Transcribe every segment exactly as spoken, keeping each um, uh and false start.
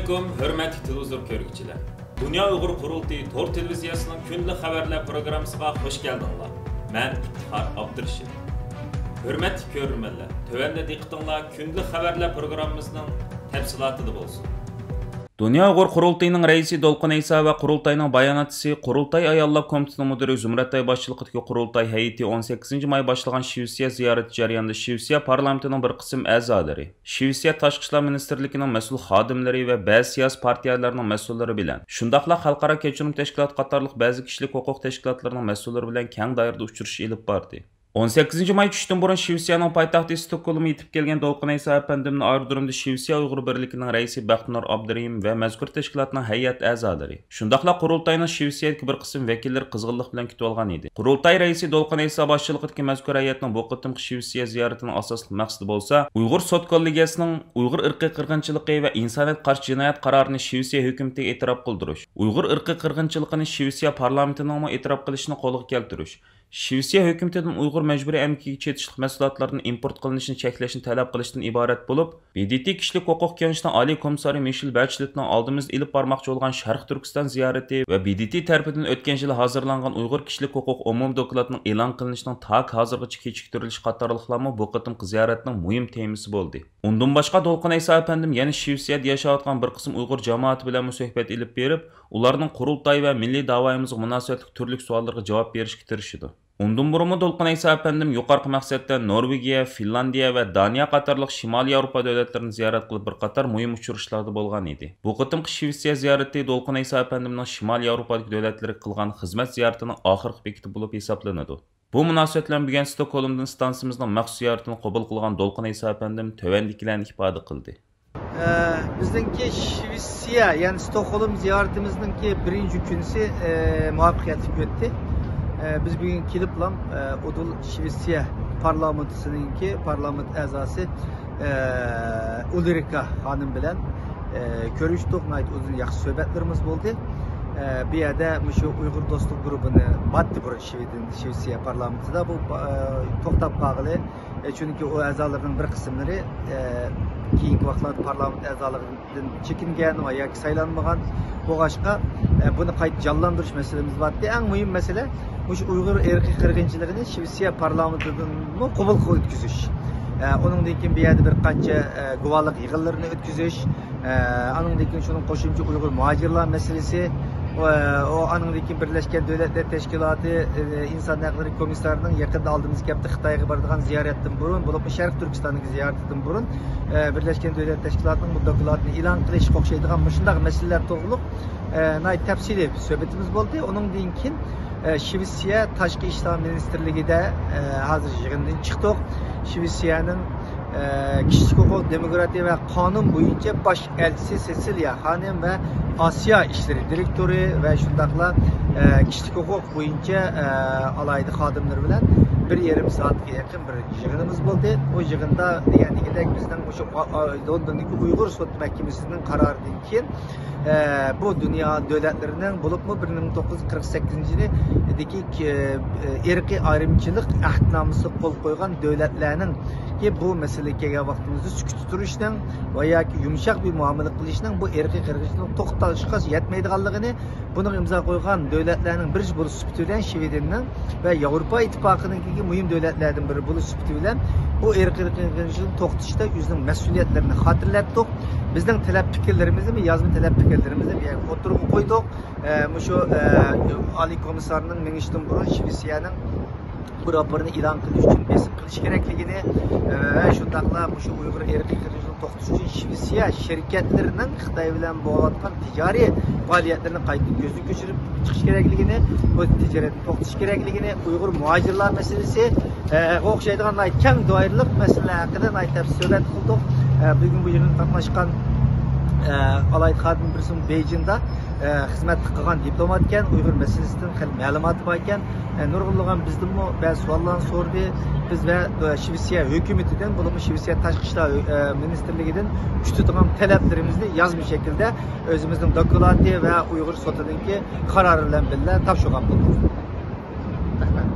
ئەلەيكۇم، ھۆرمەتلىك تېلېۋىزور كۆرگۈچىلەر! دۇنيا ئۇيغۇر قۇرۇلتىيى تور تېلېۋىزىيەسىنىڭ كۈندىلىك خەۋەرلەر پروگراممىسىغا خۇش كەلدىڭلار. مەن ئىپتىخار ئابدۇرېشىت. ھۆرمەتلىك كۆرۈرمەنلەر، تۆۋەندە دىققىتىڭلار كۈندىلىك خەۋەرلەر پروگراممىسىنىڭ تەپسىلاتىدا بولسۇن. دۇنيا ئۇيغۇر قۇرۇلتىيىنىڭ رەئىسى دولقۇن ئەيسا ۋە قۇرۇلتاينىڭ باياناتچىسى، قۇرۇلتاي ئاياللار كومىتېتىنىڭ مۇدىرى زۇمرەت ئاي باشچىلىقىدىكى قۇرۇلتاي ھەيئىتى ئون سەككىزىنچى ماي باشلىغان شىۋېتسىيە زىيارىتى جەريانىدا شىۋېتسىيە پارلامېنتىنىڭ بىر قىسىم ئەزالىرى، شىۋېتسىيە تاشقى ئىشلار مىنىستىرلىكىنىڭ مەسئۇل خادىملىرى ۋە بەزى سىياسىي پارتىيەلەرنىڭ مەسئۇللىرى بىلەن، شۇنداقلا خەلقئارا كەچۈرۈم تەشكىلاتى قاتارلىق بەزى كىشىلىك ھوقۇق تەشكىلاتلىرىنىڭ مەسئۇللىرى بىلەن كەڭ دائىرىدە ئۇچرىشىش ئېلىپ باردى. ئون سەككىزىنچى ماي چۈشتىن بۇرۇن شىۋېتسىيەنىڭ پايتەختى ستوكھولمغا يېتىپ كەلگەن دولقۇن ئەيسا ئەپەندىمنى ئايرودرومدا شىۋېتسىيە ئۇيغۇر بىرلىكىنىڭ رەئىسى بەختىنۇر ئابدۇرېھىم ۋە مەزكۇر تەشكىلاتنىڭ ھەيئەت ئەزالىرى، شۇنداقلا قۇرۇلتاينىڭ شىۋېتسىيەدىكى بىر قىسىم ۋەكىللىرى قىزغىنلىق بىلەن كۈتۈۋالغان ئىدى. قۇرۇلتاي رەئىسى دولقۇن ئەيسا باشچىلىقىدىكى مەزكۇر ھەيئەتنىڭ بۇ قېتىمقى شىۋېتسىيە زىيارىتىنىڭ ئاساسلىق مەقسىتى بولسا، ئۇيغۇر سوت كوللېگىيەسىنىڭ ئۇيغۇر ئىرقىي قىرغىنچىلىقى ۋە ئىنسانىيەتكە قارشى جىنايەت قارارىنى شىۋېتسىيە ھۆكۈمىتىگە ئېتىراپ قىلدۇرۇش، ئۇيغۇر ئىرقىي قىرغىنچىلىقىنى شىۋېتسىيە پارلامېنتىنىڭمۇ ئېتىراپ قىلىشىنى قولغا كەلتۈرۈش، شىۋېتسىيە ھۆكۈمىتىدىن ئۇيغۇر مەجبۇرىي ئەمگىكىگە چېتىشلىق مەھسۇلاتلاردىن ئىمپورت قىلىنىشىنى چەكلەشتىن تەلەپ قىلىشتىن ئىبارەت بولۇپ، ب د ت كىشىلىك ھوقۇق كېڭىشىنىڭ ئالىي كومىسسارى مىشېل بەچلېتنىڭ ئالدىمىزدا ئېلىپ بارماقچى بولغان شەرقىي تۈركىستان زىيارىتى ۋە ب د ت تەرىپىدىن ئۆتكەن يىلى ھازىرلانغان ئۇيغۇر كىشىلىك ھوقۇق ئومۇمىي دوكلاتىنىڭ ئېلان قىلىنىشىنىڭ تاكى ھازىرغىچە كېچىكتۈرۈلۈشى قاتارلىقلارمۇ بۇ قېتىمقى زىيارەتنىڭ مۇھىم تېمىسى بولدى. ئۇندىن باشقا، دولقۇن ئەيسا ئەپەندىم يەنە شىۋېتسىيەدە ياشاۋاتقان بىر قىسىم ئۇيغۇر جامائىتى بىلەنمۇ سۆھبەت ئېلىپ بېرىپ، ئۇلارنىڭ قۇرۇلتاي ۋە مىللىي داۋايىمىزغا مۇناسىۋەتلىك تۈرلۈك سوئاللىرىغا جاۋاب بېرىشكە تىرىشىدۇ. ئۇندىن بۇرۇنمۇ دولقۇن ئەيسا ئەپەندىم يۇقىرىقى مەقسەتتە نورۋېگىيە، فىنلاندىيە ۋە دانىيە قاتارلىق شىمالىي ياۋروپا دۆلەتلىرىنى زىيارەت قىلىپ، بىر قاتار مۇھىم ئۇچرىشىشلاردا بولغان ئىدى. بۇ قېتىمقى شىۋېتسىيە زىيارىتى دولقۇن ئەيسا ئەپەندىمنىڭ شىمالىي ياۋروپادىكى دۆلەتلەرگە قىلغان خىزمەت زىيارىتىنىڭ ئاخىرقى بېكىتى بولۇپ ھېسابلىنىدۇ. بۇ مۇناسىۋەت بىلەن بۈگۈن ستوكھولمدىن ئىستانسىمىزنىڭ مەخسۇس زىيارىتىنى قوبۇل قىلغان دولقۇن ئەيسا ئەپەندىم تۆۋەندىكىلەرنى ئىپادە قىلدى. ئە، بىزنىڭكى شىۋېتسىيە، يەنى ستوكھولم زىيارىتىمىزنىڭكى بىرىنچى كۈنىسى، ئە، مۇۋەپپەقىيەتلىك ئۆتتى. ئە، بىز بۈگۈن كېلىپلا، ئە، ئۇدۇل شىۋېتسىيە پارلامېنتىسىنىڭكى پارلامېنت ئەزاسى، ئە، ئۇلرىكا خانىم بىلەن، ئە، كۆرۈشتۇق. ناھايىتى ئۇزۇن ياخشى سۆھبەتلىرىمىز بولدى. ئە، بۇ يەردە مۇشۇ ئۇيغۇر دوستلۇق گۇرۇپپىنى ماددىي بۇرۇن شىۋېدىن، شىۋېتسىيە پارلامېنتىدا بۇ، ئە، توختاپ قالغىلى. ئە، چۈنكى ئۇ ئەزالىرىنىڭ بىر قىسىملىرى، ئە، كېيىنكى ۋاقىتلاردا پارلامېنت ئەزالىقىدىن چېكىنگەن ۋە ياكى سايلانمىغان بولغاچقا، ئە، بۇنى قايتا جانلاندۇرۇش مەسىلىمىز بار ئىدى. ئەڭ مۇھىم مەسىلە مۇشۇ ئۇيغۇر ئىرقىي قىرغىنچىلىقىنى شىۋېتسىيە پارلامېنتىدىنمۇ قوبۇل قىلىپ ئۆتكۈزۈش. ئە، ئۇنىڭدىن كېيىن بۇ يەردە بىر قانچە، ئە، گۇۋاھلىق يىغىنلىرىنى ئۆتكۈزۈش. ئە، ئانىڭدىن كېيىن شۇنىڭ قوشۇمچە ئۇيغۇر مۇھاجىرلار مەسىلىسى، ئە، ئۇ ئانىڭدىن كېيىن بىرلەشكەن دۆلەتلەر تەشكىلاتى، ئە، ئىنسان ھەقلىرى كومىسسارىنىڭ يېقىندا ئالدىمىزغا كەپتە خىتايغا بارىدىغان زىيارەتتىن بۇرۇن، بولۇپمۇ شەرقىي تۈركىستاندىكى زىيارىتىدىن بۇرۇن، ئە، بىرلەشكەن دۆلەتلەر تەشكىلاتىنىڭ بۇ دوكلاتىنى ئېلان قىلىشقا ئوخشايدىغان مۇشۇنداق مەسىلىلەر توغرۇلۇق، ئە، ناھايىتى تەپسىلىي سۆھبىتىمىز بولدى. ئۇنىڭدىن كېيىن، ئە، شىۋېتسىيە تاشقى ئىشلار مىنىستىرلىكىدە، ئە، ھازىر يىغىندىن چىقتۇق. شىۋېتسىيەنىڭ، ئە، كىشىلىك ھوقۇق، دېموكراتىيە ۋە قانۇن بويىچە باش ئەلچىسى سېسىلىيا خانىم ۋە ئاسىيا ئىشلىرى دىرېكتورى ۋە شۇنداقلا، ئە، كىشىلىك ھوقۇق بويىچە، ئە، ئالاھىدە خادىملىرى بىلەن بىر يېرىم سائەتكە يېقىن بىر يىغىنىمىز بولدى. بۇ يىغىندا دېگەندىكىدەك بىزنىڭ مۇشۇ، ئا، ئا، لوندوندىكى ئۇيغۇر سوت مەھكىمىسىنىڭ قارارىدىن كېيىن، ئە، بۇ دۇنيا دۆلەتلىرىنىڭ، بولۇپمۇ بىر مىڭ توققۇز يۈز قىرىق سەككىزىنچى يىلىدىكى، ئە، ئىرقىي ئايرىمچىلىق ئەھدنامىسىغا قول قويغان دۆلەتلەرنىڭ، بۇ مەسىلىگە كەلگەن ۋاقتىمىزدا سۈكۈتتە تۇرۇشنىڭ ۋە ياكى يۇمشاق بىر مۇئامىلە قىلىشنىڭ بۇ ئىرقىي قىرغىنچىلىقنى توختىتىشقا يەتمەيدىغانلىقىنى، بۇنىڭغا ئىمزا قويغان دۆلەتلەرنىڭ بىرسى بولۇش سۈپىتى بىلەن شىۋېدىننىڭ ۋە ياۋروپا ئىتتىپاقىنىڭكى مۇھىم دۆلەتلەردىن بىرى بولۇش سۈپىتى بىلەن بۇ ئىرقىي قىرغىنچىلىقنى توختىتىشتا ئۆزىنىڭ مەسئۇلىيەتلىرىنى خاتىرىلەتتۇق. بىزنىڭ تەلەپ پىكىرلىرىمىزنى، يازما تەلەپ پىكىرلىرىمىزنى بۇ يەرگە ئوتتۇرىغا قويدۇق. ئە، مۇشۇ، ئە، ئالىي كومىسسارنىڭ مېڭىشتىن بۇرۇن شىۋېتسىيەنىڭ بۇ راپورنى ئېلان قىلىش ئۈچۈن بېسىم قىلىش كېرەكلىكىنى، ئە، ۋە شۇنداقلا مۇشۇ ئۇيغۇر ئىرقىي قىرغىنچىلىقىنى توختىتىش ئۈچۈن شىۋېتسىيە شىركەتلىرىنىڭ خىتاي بىلەن بولۇۋاتقان تىجارىي پائالىيەتلىرىنى قايتىدىن كۆزدىن كەچۈرۈپ چىقىش كېرەكلىكىنى، بۇ تىجارەتنى توختىتىش كېرەكلىكىنى، ئۇيغۇر مۇھاجىرلار مەسىلىسى، ئە، غا ئوخشايدىغان ناھايىتى كەڭ دائىرىلىق مەسىلىلەر ھەققىدە ناھايىتى تەپسىلىي سۆھبەت قىلدۇق. ئە، بۈگۈن بۇ يىغىنغا قاتناشقان، ئە، ئالاھىدە خادىم بىرسىمۇ بېيجىڭدا، ئە، خىزمەتلىك قىلغان دىپلومات ئىكەن، ئۇيغۇر مەسىلىسىدىن خېلى مەلۇماتى بار ئىكەن. ئە، نۇرغۇنلىغان بىزدىنمۇ بەزى سوئاللارنى سورىدى. بىز ۋە، ئە، شىۋېتسىيە ھۆكۈمىتىدىن، بولۇپمۇ شىۋېتسىيە تاشقى ئىشلار، ئە، مىنىستىرلىكىدىن كۈتىدىغان تەلەپلىرىمىزنى يازما شەكىلدە ئۆزىمىزنىڭ دوكلاتى ۋە ئۇيغۇر سوتىنىڭكى قارارى بىلەن بىللە تاپشۇرغان بولدۇق. رەھمەت.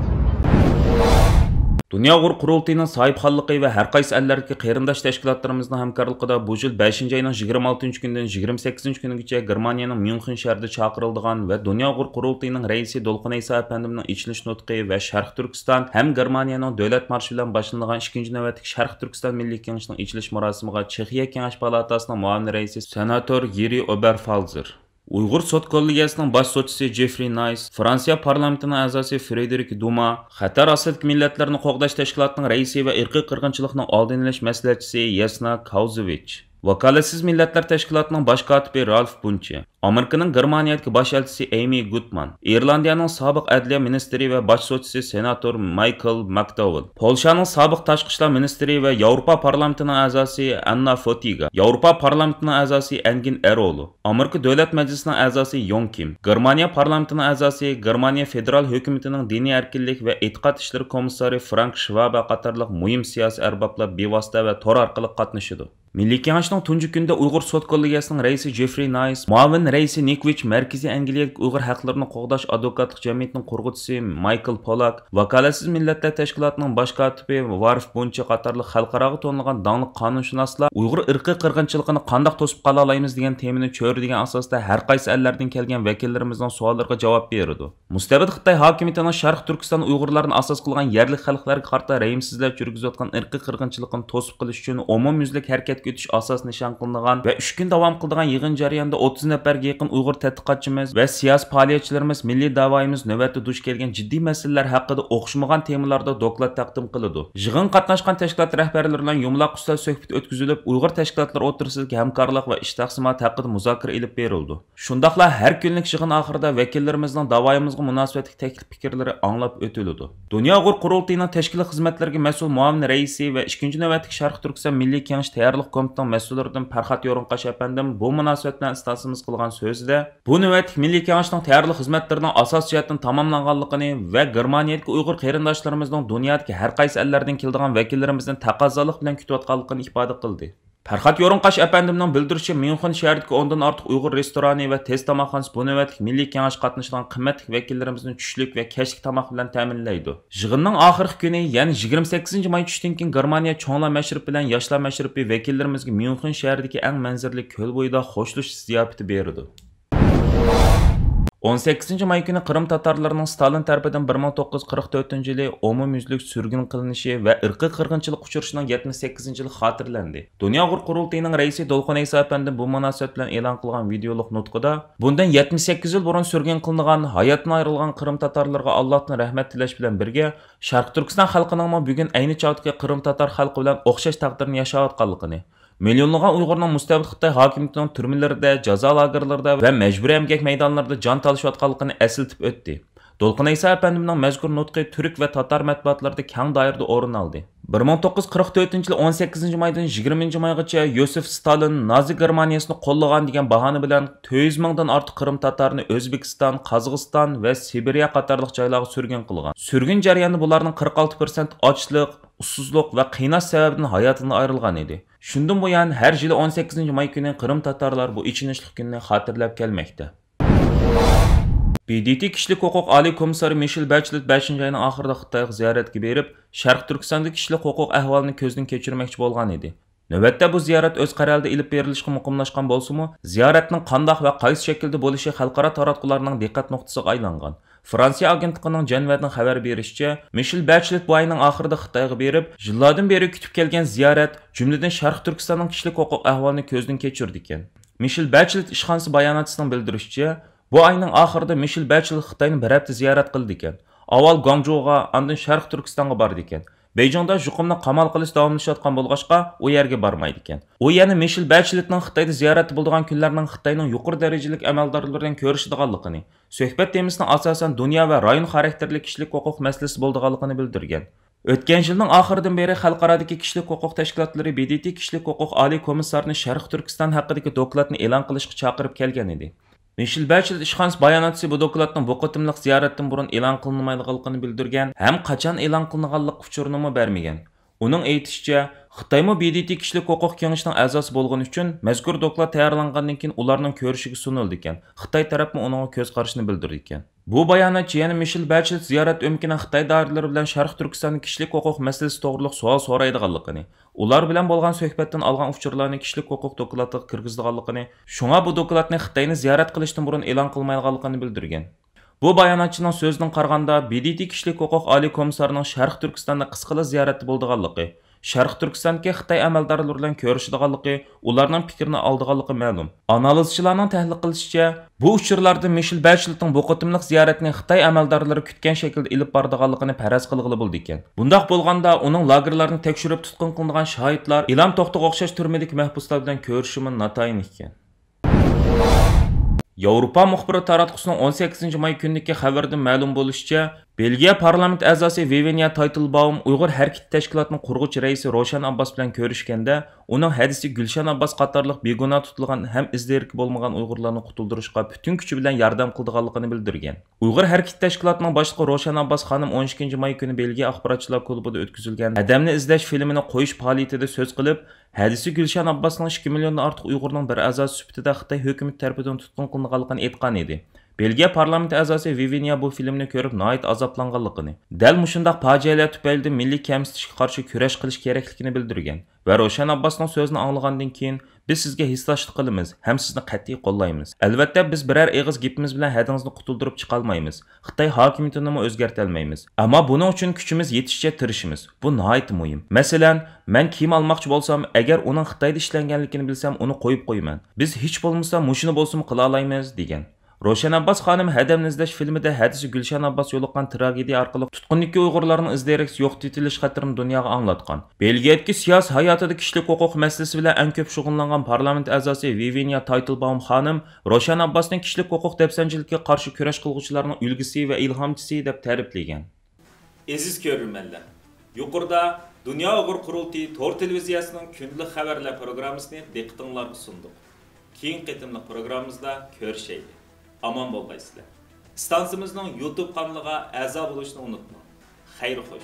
دۇنيا ئۇيغۇر قۇرۇلتىيىنىڭ ساھىبخانلىقى ۋە ھەر قايسى ئەللەردىكى قېرىنداش تەشكىلاتلىرىمىزنىڭ ھەمكارلىقىدا بۇ يىل بەشىنچى ئاينىڭ يىگىرمە ئالتىنچى كۈنىدىن يىگىرمە سەككىزىنچى كۈنىگىچە گېرمانىيەنىڭ ميۇنخېن شەھىرىدە چاقىرىلىدىغان ۋە دۇنيا ئۇيغۇر قۇرۇلتىيىنىڭ رەئىسى دولقۇن ئەيسا ئەپەندىمنىڭ ئېچىلىش نۇتقى ۋە شەرقىي تۈركىستان ھەم گېرمانىيەنىڭ دۆلەت مارشى بىلەن باشلىنىدىغان ئىككىنچى نۆۋەتلىك شەرقىي تۈركىستان مىللىي كېڭىشىنىڭ ئېچىلىش مۇراسىمىغا چېخىيە كېڭەش پالاتاسىنىڭ مۇئاۋىن رەئىسى سېناتور يېرى ئوبېرفالزېر، ئۇيغۇر سوت كوللېگىيەسىنىڭ باش سوتچىسى جېفرى نايس، فرانسىيە پارلامېنتىنىڭ ئەزاسى فرېدېرىك دوما، خەتەر ئاستىدىكى مىللەتلەرنى قوغداش تەشكىلاتىنىڭ رەئىسى ۋە ئىرقىي قىرغىنچىلىقنىڭ ئالدىنى ئېلىش مەسلىھەتچىسى يەسنا كاۋزېۋىچ، ۋاكالەتسىز مىللەتلەر تەشكىلاتىنىڭ باش كاتىپى رالف بۇنچې، ئامېرىكىنىڭ گېرمانىيەدىكى باش ئەلچىسى ئەيمى گۇتمان، ئىرلاندىيەنىڭ سابىق ئەدلىيە مىنىستىرى ۋە باش سوتچىسى سېناتور مايكل ماكداۋېل، پولشانىڭ سابىق تاشقى ئىشلار مىنىستىرى ۋە ياۋروپا پارلامېنتىنىڭ ئەزاسى ئاننا فوتىگا، ياۋروپا پارلامېنتىنىڭ ئەزاسى ئەنگىن ئەرولو، ئامېرىكا دۆلەت مەجلىسىنىڭ ئەزاسى يوڭ كىم، گېرمانىيە پارلامېنتىنىڭ ئەزاسى، گېرمانىيە فېدېرال ھۆكۈمىتىنىڭ دىنىي ئەركىنلىك ۋە ئېتىقاد ئىشلىرى كومىسسارى فرانك شۋابە قاتارلىق مۇھىم سىياسىي ئەربابلار بىۋاسىتە ۋە تور ئارقىلىق قاتنىشىدۇ. مىللىي كېڭەشنىڭ تۇنجى كۈنىدە ئۇيغۇر سوت كوللېگىيەسىنىڭ رەئىسى جېفرى نايس، مۇئاۋىن رەئىسى نىكۋىچ، مەركىزىي ئەنگلىيەدىكى ئۇيغۇر ھەقلىرىنى قوغداش ئادۋوكاتلىق جەمئىيىتىنىڭ قۇرغۇچىسى مايكل پولاك، ۋاكالەتسىز مىللەتلەر تەشكىلاتىنىڭ باش كاتىپى ۋارف بۇنچى قاتارلىق خەلقئاراغا تونۇلغان داڭلىق قانۇنشۇناسلار ئۇيغۇر ئىرقىي قىرغىنچىلىقىنى قانداق توسۇپ قالالايمىز دېگەن تېمىنى چۆرىدىگەن ئاساستا ھەر قايسى ئەللەردىن كەلگەن ۋەكىللىرىمىزنىڭ سوئاللىرىغا جاۋاب بېرىدۇ. مۇستەبىت خىتاي ھاكىمىيىتىنىڭ شەرقىي تۈركىستان ئۇيغۇرلارنى ئاساس قىلغان يەرلىك خەلقلەرگە قارىتا رەھىمسىزلەرچە يۈرگۈزۈۋاتقان ئىرقىي قىرغىنچىلىقىنى توسۇپ قېلىش ئۈچۈن ئومۇميۈزلۈك ھەرىكەتكە ئۆتۈش ئاساس نىشان قىلىنغان ۋە ئۈچ كۈن داۋام قىلىدىغان يىغىن جەريانىدا ئوتتۇز نەپەرگە يېقىن ئۇيغۇر تەتقىقاتچىمىز ۋە سىياسىي پائالىيەتچىلىرىمىز مىللىي دەۋايىمىز نۆۋەتتە دۇچ كەلگەن جىددىي مەسىلىلەر ھەققىدە ئوخشىمىغان تېمىلاردا دوكلات تەقدىم قىلىدۇ. يىغىنغا قاتناشقان تەشكىلات رەھبەرلىرى بىلەن يۇمىلاق ئۈستەل سۆھبىتى ئۆتكۈزۈلۈپ، ئۇيغۇر تەشكىلاتلىرى ئوتتۇرىسىدىكى ھەمكارلىق ۋە ئىش تەقسىماتى ھەققىدە مۇزاكىرە ئېلىپ بېرىلىدۇ. شۇنداقلا ھەر كۈنلۈك يىغىن ئاخىرىدا ۋەكىللىرىمىزنىڭ داۋايىمىزغا مۇناسىۋەتلىك تەكلىپ پىكىرلىرى ئاڭلاپ ئۆتۈلىدۇ. دۇنيا ئۇيغۇر قۇرۇلتىيىنىڭ تەشكىلىي خىزمەتلىرىگە مەسئۇل مۇئاۋىن رەئىسى ۋە ئىككىنچى نۆۋەتلىك شەرقىي تۈركىستان مىللىي كېڭىشى تەييارلىق كومىتېتىنىڭ مەسئۇللىرىدىن پەرھات يورۇنقاش ئەپەندىم بۇ مۇناسىۋەت بىلەن ئىستانسىمىز قىلغان سۆزىدە، بۇ نۆۋەتلىك مىللىي كېڭەشنىڭ تەييارلىق خىزمەتلىرىنىڭ ئاساسىي جەھەتتىن تاماملانغانلىقىنى ۋە گېرمانىيەدىكى ئۇيغۇر قېرىنداشلىرىمىزنىڭ دۇنيادىكى ھەر قايسى ئەللەردىن كېلىدىغان ۋەكىللىرىمىزنى تەقەززالىق بىلەن كۈتۈۋاتقانلىقىنى ئىپادە قىلدى. پەرھات يورۇنقاش ئەپەندىمنىڭ بىلدۈرۈشىچە، ميۇنخېن شەھىرىدىكى ئوندىن ئارتۇق ئۇيغۇر رېستورانى ۋە تېز تاماقخانىسى بۇ نۆۋەتلىك مىللىي كېڭەشكە قاتنىشىدىغان قىممەتلىك ۋەكىللىرىمىزنى چۈشلۈك ۋە كەچلىك تاماق بىلەن تەمىنلەيدۇ. يىغىننىڭ ئاخىرقى كۈنى، يەنى يىگىرمە سەككىزىنچى ماي چۈشتىن كېيىن، گېرمانىيە چوڭلار مەشرىپى بىلەن ياشلار مەشرىپى ۋەكىللىرىمىزگە ميۇنخېن شەھىرىدىكى ئەڭ مەنزىرىلىك كۆل بويىدا خوشلىشىش زىياپىتى بېرىدۇ. ئون سەككىزىنچى ماي كۈنى قىرىم تاتارلىرىنىڭ ستالىن تەرىپىدىن بىر مىڭ توققۇز يۈز قىرىق تۆتىنچى يىلى ئومۇميۈزلۈك سۈرگۈن قىلىنىشى ۋە ئىرقىي قىرغىنچىلىق ئۇچرىشىنىڭ يەتمىش سەككىزىنچى يىلى خاتىرىلەندى. دۇنيا ئۇيغۇر قۇرۇلتىيىنىڭ رەئىسى دولقۇن ئەيسا ئەپەندى بۇ مۇناسىۋەت بىلەن ئېلان قىلغان ۋىدېئولۇق نۇتقىدا، بۇندىن يەتمىش سەككىز يىل بۇرۇن سۈرگۈن قىلىنغان، ھاياتتىن ئايرىلغان قىرىم تاتارلىرىغا ئاللاھتىن رەھمەت تىلەش بىلەن بىرگە، شەرقىي تۈركىستان خەلقىنىڭمۇ بۈگۈن ئەينى چاغدىكى قىرىم تاتار خەلقى بىلەن ئوخشاش تەقدىرنى ياشاۋاتقانلىقىنى، مىليونلىغان ئۇيغۇرنىڭ مۇستەبىت خىتاي ھاكىمىيىتىنىڭ تۈرمىلىرىدە، جازا لاگېرلىرىدا ۋە مەجبۇرىي ئەمگەك مەيدانلىرىدا جان تالىشىۋاتقانلىقىنى ئەسلىتىپ ئۆتتى. دولقۇن ئەيسا ئەپەندىمنىڭ مەزكۇر نۇتقى تۈرك ۋە تاتار مەتبۇئاتلىرىدا كەڭ دائىرىدە ئورۇن ئالدى. بىر مىڭ توققۇز يۈز قىرىق تۆتىنچى يىل ئون سەككىزىنچى مايدىن يىگىرمىنچى مايغىچە يوسىف ستالىن نازى گېرمانىيەسىنى قوللىغان دېگەن باھانە بىلەن تۆت يۈز مىڭدىن ئارتۇق قىرىم تاتارنى ئۆزبېكىستان، قازاقىستان ۋە سىبىرىيە قاتارلىق جايلارغا سۈرگۈن قىلغان. سۈرگۈن جەريانىدا بۇلارنىڭ قىرىق ئالتە پىرسەنت ئاچلىق، ئۇسسۇزلۇق ۋە قىيناش سەۋەبىدىن ھاياتىدىن ئايرىلغان ئىدى. شۇندىن بۇيان، ھەر يىلى ئون سەككىزىنچى ماي كۈنى قىرىم تاتارلار بۇ ئېچىنىشلىق كۈننى خاتىرىلەپ كەلمەكتە. ب د ت كىشىلىك ھوقۇق ئالىي كومىسسارى مىشېل بەچلېت بەشىنچى ئاينىڭ ئاخىرىدا خىتايغا زىيارەتكە بېرىپ، شەرقىي تۈركىستاندىكى كىشىلىك ھوقۇق ئەھۋالىنى كۆزدىن كەچۈرمەكچى بولغان ئىدى. نۆۋەتتە بۇ زىيارەت ئۆز قەرەلىدە ئېلىپ بېرىلىشقا مۇقىملاشقان بولسىمۇ، زىيارەتنىڭ قانداق ۋە قايسى شەكىلدە بولۇشى خەلقئارا تاراتقۇلارنىڭ دىققەت نۇقتىسىغا ئايلانغان. فرانسىيە ئاگېنتلىقىنىڭ جەنۋەدىن خەۋەر بېرىشىچە، مىشېل بەچلېت بۇ ئاينىڭ ئاخىرىدا خىتايغا بېرىپ، يىللاردىن بېرى كۈتۈپ كەلگەن زىيارەت، جۈملىدىن شەرقىي تۈركىستاننىڭ كىشىلىك ھوقۇق ئەھۋالىنى كۆزدىن كەچۈرىدىكەن. مىشېل بەچلېت ئىشخانىسى باياناتچىسىنىڭ بىلدۈرۈشىچە، بۇ ئاينىڭ ئاخىرىدا مىشېل بەچلېت خىتاينى بىر ھەپتە زىيارەت قىلىدىكەن. ئاۋۋال گۇاڭجۇغا، ئاندىن شەرقىي تۈركىستانغا بارىدىكەن. بېيجىڭدا يۇقۇمنى قامال قىلىش داۋاملىشىۋاتقان بولغاچقا، ئۇ يەرگە بارمايدىكەن. ئۇ يەنە مىشېل بەچلېتنىڭ خىتايدا زىيارەتتە بولىدىغان كۈنلەرنىڭ خىتاينىڭ يۇقىرى دەرىجىلىك ئەمەلدارلىرى بىلەن كۆرۈشىدىغانلىقىنى، سۆھبەت تېمىسىنىڭ ئاساسەن دۇنيا ۋە رايون خاراكتېرلىك كىشىلىك ھوقۇق مەسىلىسى بولىدىغانلىقىنى بىلدۈرگەن. ئۆتكەن يىلنىڭ ئاخىرىدىن بېرى خەلقئارادىكى كىشىلىك ھوقۇق تەشكىلاتلىرى ب د ت كىشىلىك ھوقۇق ئالىي كومىسسارىنى شەرقىي تۈركىستان ھەققىدىكى دوكلاتنى ئېلان قىلىشقا چاقىرىپ كەلگەن ئىدى. مىشېل بەچلېت ئىشخانىسى باياناتچىسى بۇ دوكلاتنىڭ بۇ قېتىملىق زىيارەتتىن بۇرۇن ئېلان قىلىنمايدىغانلىقىنى بىلدۈرگەن ھەم قاچان ئېلان قىلىنغانلىق ئۇچۇرىنىمۇ بەرمىگەن. ئۇنىڭ ئېيتىشىچە، خىتايمۇ ب د ت كىشىلىك ھوقۇق كېڭىشىنىڭ ئەزاسى بولغىنى ئۈچۈن، مەزكۇر دوكلات تەييارلانغاندىن كېيىن ئۇلارنىڭ كۆرۈشىگە سۇنۇلىدىكەن، خىتاي تەرەپمۇ ئۇنىڭغا كۆز قارىشىنى بىلدۈرىدىكەن. بۇ باياناتچى يەنە مىشېل بەچلېت زىيارەت ئۆمىكىنىڭ خىتاي دائىرىلىرى بىلەن شەرقىي تۈركىستاندا كىشىلىك ھوقۇق مەسىلىسى توغرۇلۇق سوئال سورايدىغانلىقىنى، ئۇلار بىلەن بولغان سۆھبەتتىن ئالغان ئۇچۇرلارنى كىشىلىك ھوقۇق دوكلاتىغا كىرگۈزىدىغانلىقىنى، شۇڭا بۇ دوكلاتنى خىتاينى زىيارەت قىلىشتىن بۇرۇن ئېلان قىلمايدىغانلىقىنى بىلدۈرگەن. بۇ باياناتچىنىڭ سۆزىدىن قارىغاندا، ب د ت كىشىلىك ھوقۇق ئالىي كومىسسارىنىڭ شەرقىي تۈركىستاندا قىسقىلا زىيارەتتە بولىدىغانلىقى، شەرقىي تۈركىستاندىكى خىتاي ئەمەلدارلىرى بىلەن كۆرۈشىدىغانلىقى، ئۇلارنىڭ پىكرىنى ئالىدىغانلىقى مەلۇم. ئانالىزچىلارنىڭ تەھلىل قىلىشىچە، بۇ ئۇچۇرلاردا مىشېل بەچلېتنىڭ بۇ قېتىملىق زىيارەتنى خىتاي ئەمەلدارلىرى كۈتكەن شەكىلدە ئېلىپ بارىدىغانلىقىنى پەرەز قىلغىلى بولىدىكەن. بۇنداق بولغاندا، ئۇنىڭ لاگېرلارنى تەكشۈرۈپ تۇتقۇن قىلىنغان شاھىتلار ئىلھام توختىغا ئوخشاش تۈرمىدىكى مەھبۇسلار بىلەن كۆرۈشۈشىمۇ ناتايىن ئىكەن. ياۋروپا مۇخبىرى تاراتقۇسىنىڭ ئون سەككىزىنچى ماي كۈنىدىكى خەۋىرىدىن مەلۇم بولۇشىچە، بېلگىيە پارلامېنت ئەزاسى ۋىۋېنيا تايتلباۋم ئۇيغۇر ھەرىكىتى تەشكىلاتىنىڭ قۇرغۇچى رەئىسى روشەن ئابباس بىلەن كۆرۈشكەندە، ئۇنىڭ ھەدىسى گۈلشەن ئابباس قاتارلىق بىگۇناھ تۇتۇلغان ھەم ئىز دېرىكى بولمىغان ئۇيغۇرلارنى قۇتۇلدۇرۇشقا پۈتۈن كۈچى بىلەن ياردەم قىلىدىغانلىقىنى بىلدۈرگەن. ئۇيغۇر ھەرىكىتى تەشكىلاتىنىڭ باشلىقى روشەن ئابباس خانىم ئون ئىككىنچى ماي كۈنى بېلگىيە ئاخباراتچىلار كۇلۇبىدا ئۆتكۈزۈلگەن ئادەمنى ئىزدەش فىلىمىنى قويۇش پائالىيىتىدە سۆز قىلىپ، ھەدىسى گۈلشەن ئابباسنىڭ ئىككى مىليوندىن ئارتۇق ئۇيغۇرنىڭ بىر ئەزاسى سۈپىتىدە خىتاي ھۆكۈمىتى تەرىپىدىن تۇتقۇن قىلىنغانلىقىنى ئېيتقان ئىدى. بېلگىيە پارلامېنت ئەزاسى ۋىۋىنيا بۇ فىلىمنى كۆرۈپ ناھايىتى ئازابلانغانلىقىنى، دەل مۇشۇنداق پاجىئەلەر تۈپەيلىدىن مىللىي كەمسىتىشكە قارشى كۈرەش قىلىش كېرەكلىكىنى بىلدۈرگەن ۋە روشەن ئابباسنىڭ سۆزىنى ئاڭلىغاندىن كېيىن، بىز سىزگە ھېسداشلىق قىلىمىز ھەم سىزنى قەتئىي قوللايمىز. ئەلۋەتتە، بىز بىرەر ئېغىز گېپىمىز بىلەن ھەدىڭىزنى قۇتۇلدۇرۇپ چىقالمايمىز. خىتاي ھاكىمىيىتىنىمۇ ئۆزگەرتەلمەيمىز. ئەمما بۇنىڭ ئۈچۈن كۈچىمىز يېتىشىچە تىرىشىمىز. بۇ ناھايىتى مۇھىم. مەسىلەن، مەن كىيىم ئالماقچى بولسام، ئەگەر ئۇنىڭ خىتايدا ئىشلەنگەنلىكىنى بىلسەم، ئۇنى قويۇپ قويىمەن. بىز ھېچ بولمىسا مۇشۇنى بولسىمۇ قىلالايمىز، دېگەن. روشەن ئابباس خانىم ھەدەمنى ئىزدەش فىلىمىدە ھەدىسى گۈلشەن ئابباس يولۇققان تراگېدىيە ئارقىلىق تۇتقۇندىكى ئۇيغۇرلارنىڭ ئىز دېرەكسىز يوقىتىۋېتىلىش خەتىرىنى دۇنياغا ئاڭلاتقان. بېلگىيەدىكى سىياسىي ھاياتىدا كىشىلىك ھوقۇق مەسىلىسى بىلەن ئەڭ كۆپ شۇغۇللانغان پارلامېنت ئەزاسى ۋىۋىنيا تايتلباۋم خانىم روشەن ئابباسنى كىشىلىك ھوقۇق دەپسەندىچىلىكىگە قارشى كۈرەش قىلغۇچىلارنىڭ ئۈلگىسى ۋە ئىلھامچىسى دەپ تەرىپلىگەن. ئەزىز كۆرۈرمەنلەر، يۇقىرىدا دۇنيا ئۇيغۇر قۇرۇلتىيى تور تېلېۋىزىيەسىنىڭ كۈندىلىك خەۋەرلەر پروگراممىسىنى دىققىتىڭلارغا سۇندۇق. كېيىنكى قېتىملىق پروگراممىمىزدا كۆرۈشەيلى. ئامان بولغايسىلەر. ئىستانسىمىزنىڭ يۇتۇب قانىلىغا ئەزا بولۇشنى ئۇنتۇماڭ. خەير خوش.